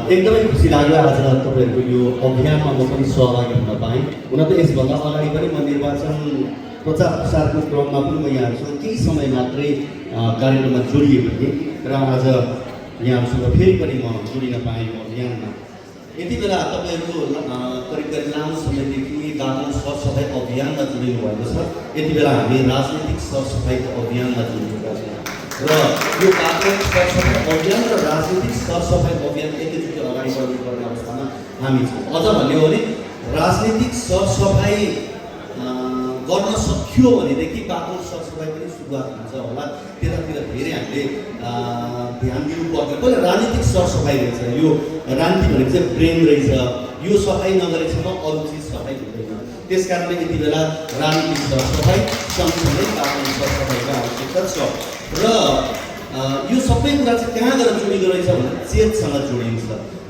एकदमै खुसी लाग्यो आज तपाईँहरूको यो अभियानमा म पनि सहभागी हुन पाएँ। हुन त यसभन्दा अगाडि पनि म निर्वाचन प्रचार प्रसारको क्रममा पनि म यहाँहरूसँग केही समय मात्रै कार्यक्रममा जोडिएको थिएँ र आज यहाँहरूसँग फेरि पनि म जोडिन पाएँ यो अभियानमा। यति बेला तपाईँहरू करिब करिब लामो समयदेखि बाटो सरसफाइ अभियानमा जोडिनु भएको छ। यति बेला हामी राजनीतिक सरसफाइको अभियानमा जोडिएका छौँ र यो बाटो सरसफाइ अभियान र राजनीतिक सरसफाइ अभियान एकैचोटि अगाडि बढ्नुपर्ने अवस्थामा हामी छौँ। अझ भन्यो भने राजनीतिक सरसफाइ गर्न सकियो भनेदेखि बाटो सरसफाइ पनि सुरुवात हुन्छ होला। त्यतातिर धेरै हामीले ध्यान दिनुपर्ने पहिला राजनीतिक सरसफाइ रहेछ। यो राजनीति भनेको चाहिँ ब्रेन रहेछ। यो सफाइ नगरेसम्म अरू चिज सफाइ हुँदैन। त्यस कारणले यति बेला राजनीतिक सरसफाइ सँगसँगै बाटो सरसफाइको आवश्यकता छ र यो सबै कुरा चाहिँ कहाँ गएर जोडिँदो रहेछ भने चेतसँग जोडिन्छ।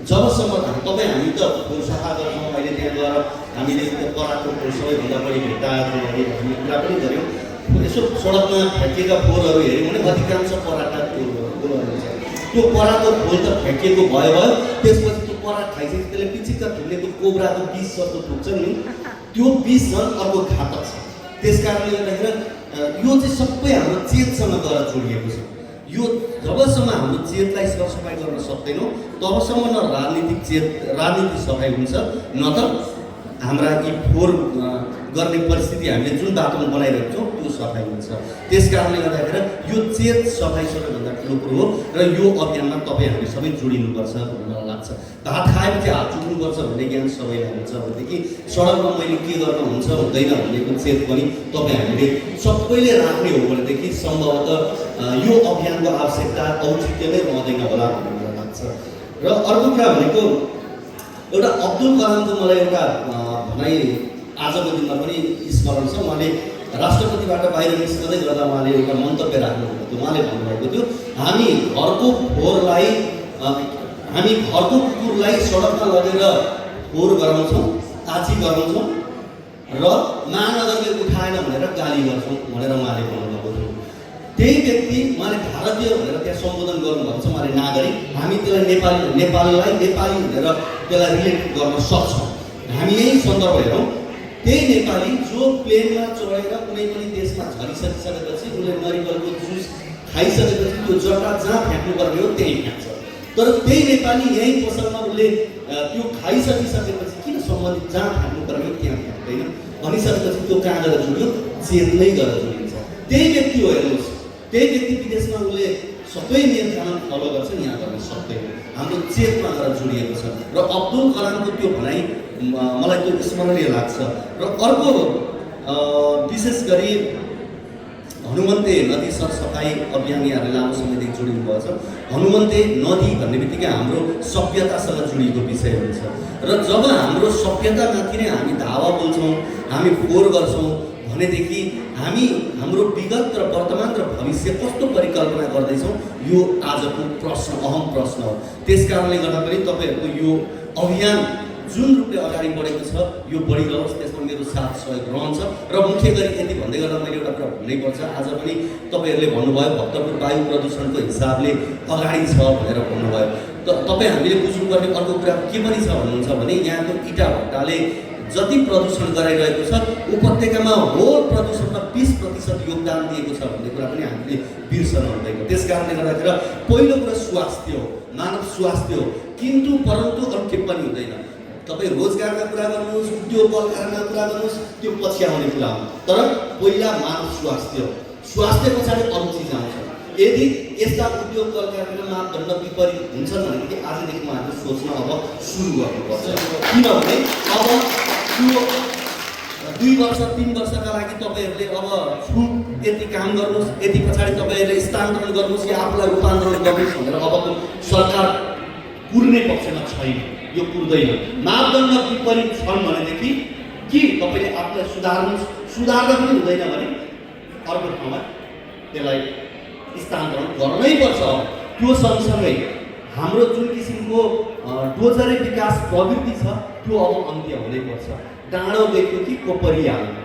जबसम्म हामी त फोहोर सफा गर्छौँ, अहिले त्यहाँ गएर हामीले पराको सबैभन्दा बढी भेट्टाएको हामीले कुरा पनि गऱ्यौँ। यसो सडकमा फ्याँकिएका फोहोरहरू हेऱ्यौँ भने अधिकांश पराका फोहोरहरू छ। त्यो पराको फोहोर त फ्याँकिएको भयो, त्यसपछि त्यो पराक खाइसकेपछि त्यसले पिचिक्क थुनेको कोब्राको विष जस्तो पुग्छ नि, त्यो विष झन् अर्को घातक छ। त्यस कारणले गर्दाखेरि यो चाहिँ सबै हाम्रो चेतसँग गएर जोडिएको छ। यो जबसम्म हाम्रो चेतलाई सरसफाइ गर्न सक्दैनौँ तबसम्म न राजनीतिक सफाइ हुन्छ, न त हाम्रा यी फोहोर गर्ने परिस्थिति हामीले जुन बाटोमा बनाइरहेको छौँ त्यो सफाइ हुन्छ। त्यस कारणले गर्दाखेरि यो चेत सफाइ सबैभन्दा ठुलो कुरो हो र यो अभियानमा तपाईँ हामी सबै जोडिनुपर्छ भन्ने मलाई लाग्छ। भात खाएपछि हात चुक्नुपर्छ भन्ने ज्ञान सबैलाई हुन्छ भनेदेखि सडकमा मैले के गर्न हुन्छ हुँदैन भनेको चेत पनि तपाईँ हामीले सबैले राख्ने हो भनेदेखि सम्भवतः यो अभियानको आवश्यकता औचित्य नै रहँदैन होला भन्ने मलाई लाग्छ। र अर्को कुरा भनेको एउटा अब्दुल कलामको मलाई एउटा भनाइ आजको दिनमा पनि स्मरण छ। उहाँले राष्ट्रपतिबाट बाहिर निस्कँदै गर्दा उहाँले एउटा मन्तव्य राख्नुभएको थियो। उहाँले भन्नुभएको थियो हामी घरको कुकुरलाई सडकमा लगेर फोहोर गराउँछौँ, आँची गराउँछौँ र महानगरले उठाएन भनेर गाली गर्छौँ भनेर उहाँले भन्नुभएको थियो। त्यही व्यक्ति उहाँले भारतीय भनेर त्यहाँ सम्बोधन गर्नुभएको छ। उहाँले नागरिक, हामी त्यसलाई नेपाललाई नेपाली भनेर त्यसलाई रिलेट गर्न सक्छौँ। हामी यही सन्दर्भ हेरौँ, त्यही नेपाली जो प्लेनमा चढेर कुनै पनि देशमा झरिसकिसकेपछि उसले नरिवलको जुस खाइसकेपछि त्यो जग्गा जहाँ फ्याँक्नुपर्ने हो त्यहीँ फ्याँक्छ। तर त्यही नेपाली यही पसलमा उसले त्यो खाइसकिसकेपछि किन सम्बन्धित जहाँ फ्याँक्नुपर्ने हो त्यहाँ फ्याँक्दैन भनिसकेपछि त्यो कहाँ गएर जोड्यो, चेत नै गएर जोडिन्छ। त्यही व्यक्ति हो, हेर्नुहोस्, त्यही व्यक्ति विदेशमा उसले सबै नियम कानुन फलो गर्छ, यहाँ गर्न सक्दैन। हाम्रो चेतमा गएर जोडिएको छ र अब्दुल कलामको त्यो भनाइ मलाई त्यो स्मरणीय लाग्छ। र अर्को विशेष गरी हनुमन्ते नदी सरसफाइ अभियान यहाँले लामो समयदेखि जोडिनु भएको छ। हनुमन्ते नदी भन्ने बित्तिकै हाम्रो सभ्यतासँग जोडिएको विषय हुन्छ र जब हाम्रो सभ्यतामाथि नै हामी धावा बोल्छौँ, हामी फोहोर गर्छौँ भनेदेखि हामी हाम्रो विगत र वर्तमान र भविष्य कस्तो परिकल्पना गर्दैछौँ यो आजको प्रश्न, अहम प्रश्न हो। त्यस कारणले गर्दा पनि तपाईँहरूको यो अभियान जुन रूपले अगाडि बढेको छ यो बढिरहोस्, त्यसमा मेरो साथ सहयोग रहन्छ। र मुख्य गरी यति भन्दै गर्दा मैले एउटा कुरा भन्नैपर्छ। आज पनि तपाईँहरूले भन्नुभयो भक्तपुर वायु प्रदूषणको हिसाबले अगाडि छ भनेर भन्नुभयो। तपाईँ हामीले बुझ्नुपर्ने अर्को कुरा के पनि छ भन्नुहुन्छ भने यहाँको इटा भट्टाले जति प्रदूषण गराइरहेको छ उपत्यकामा होल प्रदूषणमा 20% योगदान दिएको छ भन्ने कुरा पनि हामीले बिर्सन हुँदैन। त्यस कारणले गर्दाखेरि पहिलो कुरा स्वास्थ्य हो, मानव स्वास्थ्य हो, किन्तु परन्तु अरू के पनि हुँदैन। तपाईँ रोजगारका कुरा गर्नुहोस्, उद्योग कल कारखानाका कुरा गर्नुहोस्, त्यो पछि आउने कुरा हो। तर पहिला मानव स्वास्थ्य हो, स्वास्थ्य पछाडि अरू चिज आउँछ। यदि यस्ता उद्योग कल कारखाना मापदण्ड विपरीत हुन्छन् भनेदेखि आजदेखि उहाँहरूले सोच्न अब सुरु गर्नुपर्छ। किनभने अब त्यो 2 वर्ष 3 वर्षका लागि तपाईँहरूले अब छुट यति काम गर्नुहोस्, यति पछाडि तपाईँहरूले स्थानान्तरण गर्नुहोस् या आफूलाई रूपान्तरण गर्नुहोस् भनेर अबको सरकार पुर्ने पक्षमा छैन, यो पुर्दैन। मापदण्ड विपरीत छन् भनेदेखि कि तपाईँले आफूलाई सुधार्दा पनि हुँदैन भने अर्को ठाउँमा त्यसलाई स्थानान्तरण गर्नै पर्छ। त्यो सँगसँगै हाम्रो जुन किसिमको डोजरे विकास प्रवृत्ति छ त्यो अब अन्त्य हुनैपर्छ। डाँडो देख्यो कि कोपरी हाल्ने,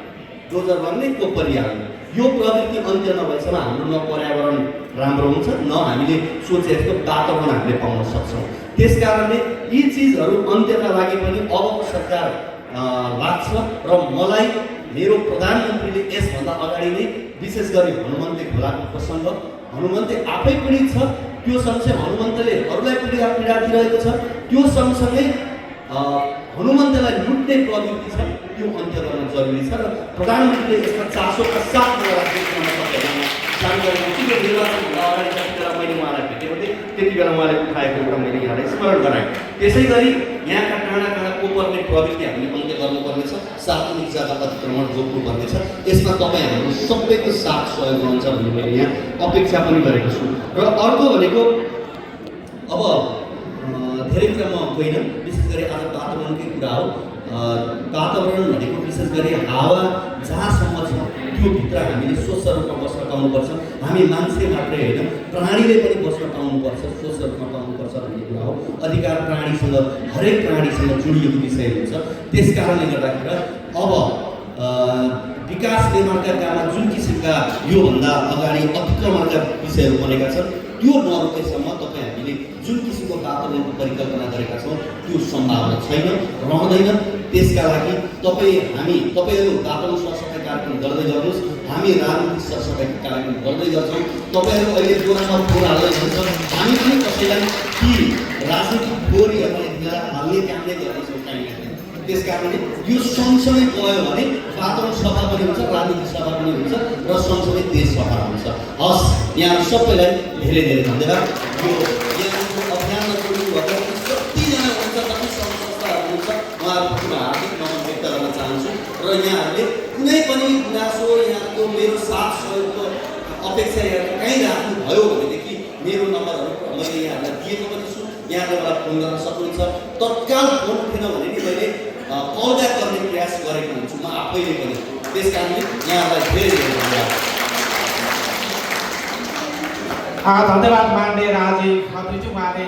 डोजर भन्ने कोपरी हाल्ने, यो प्रवृत्ति अन्त्य नभएसम्म हाम्रो न पर्यावरण राम्रो हुन्छ न हामीले सोचे जस्तो वातावरण हामीले पाउन सक्छौँ। त्यस कारणले यी चिजहरू अन्त्यका लागि पनि अबको सरकार लाग्छ र मलाई मेरो प्रधानमन्त्रीले यसभन्दा अगाडि नै विशेष गरी हनुमन्ते खोलाको प्रसङ्ग, हनुमन्ते आफै पीडित छ, त्यो सँगसँगै हनुमन्तले अरूलाई पीडा दिइरहेको छ, त्यो सँगसँगै हनुमन्तलाई लुट्ने प्रवृत्ति छ, त्यो अन्त्य गर्न जरुरी छ र प्रधानमन्त्रीले यसमा चासोका साथ निर्वाचनभन्दा अगाडि जति बेला मैले उहाँलाई भेटेको थिएँ त्यति बेला उहाँले उठाएको एउटा मैले यहाँलाई स्मरण गराएँ। त्यसै गरी यहाँका काँडा काँडा कोपर्ने प्रवृत्ति हामीले अन्त्य गर्नुपर्नेछ, सार्वजनिक जग्गा अतिक्रमण रोक्नुपर्नेछ। यसमा तपाईँ हाम्रो सबैको साथ सहयोग हुन्छ भन्ने मैले यहाँ अपेक्षा पनि गरेको छु। र अर्को भनेको अब धेरै कुरामा होइन, विशेष गरी आज वातावरणकै कुरा हो। वातावरण भनेको विशेष गरी हावा जहाँसम्म छ त्यो भित्र हामीले स्वच्छ रूपमा बस्न पाउनुपर्छ। हामी मान्छे मात्रै होइन, प्राणीले पनि बस्न पाउनुपर्छ, स्वच्छ रूपमा पाउनुपर्छ भन्ने कुरा हो। अधिकार प्राणीसँग, हरेक प्राणीसँग जोडिएको विषय हुन्छ। त्यस कारणले गर्दाखेरि अब विकास निर्माणका काममा जुन किसिमका योभन्दा अगाडि अतिक्रमणका विषयहरू बनेका छन् त्यो नरोकेसम्म तपाईँ हामीले जुन किसिमको वातावरणको परिकल्पना गरेका छौँ त्यो सम्भावना छैन, रहँदैन। त्यसका लागि तपाईँहरू वातावरण सरसफाइ कार्यक्रम गर्दै गर्नुहोस्, हामी राजनीतिक सरसफाइको कार्यक्रम गर्दै गर्छौँ। तपाईँहरू अहिले दोहोरामा फोहोर हाल्दै हुन्छ, हामी पनि कसैलाई ती राजनीतिक फोहोरहरूलाई हाल्ने काम नै गर्दैछौँ काहीँ न काहीँ। त्यस कारणले यो सँगसँगै गयो भने वातावरण सफा पनि हुन्छ, राजनीतिक सफा पनि हुन्छ र सँगसँगै देश सफा हुन्छ। हस्, यहाँ सबैलाई धेरै धेरै धन्यवाद। यो यहाँको अभियानमा जोडिनुभएको कतिजना हुन्छ, कति सङ्घ संस्थाहरू हुन्छ, उहाँहरूको हार्दिक नमन व्यक्त गर्न चाहन्छु। र यहाँहरूले कुनै पनि गुनासो यहाँको मेरो साथ सहयोगको अपेक्षा यहाँ कहीँ राख्नुभयो भनेदेखि मेरो नम्बरहरू मैले यहाँहरूलाई दिएको पनि छु, यहाँले मलाई फोन गर्न सक्नुहुन्छ। तत्काल फोन उठेन भने नि मैले कल ब्याक गर्ने प्रयास गरेको हुन्छु म आफैले पनि। त्यस कारणले यहाँलाई धेरै धेरै धन्यवाद। धन्यवाद मान्य राजीव खत्रीज्यू। उहाँले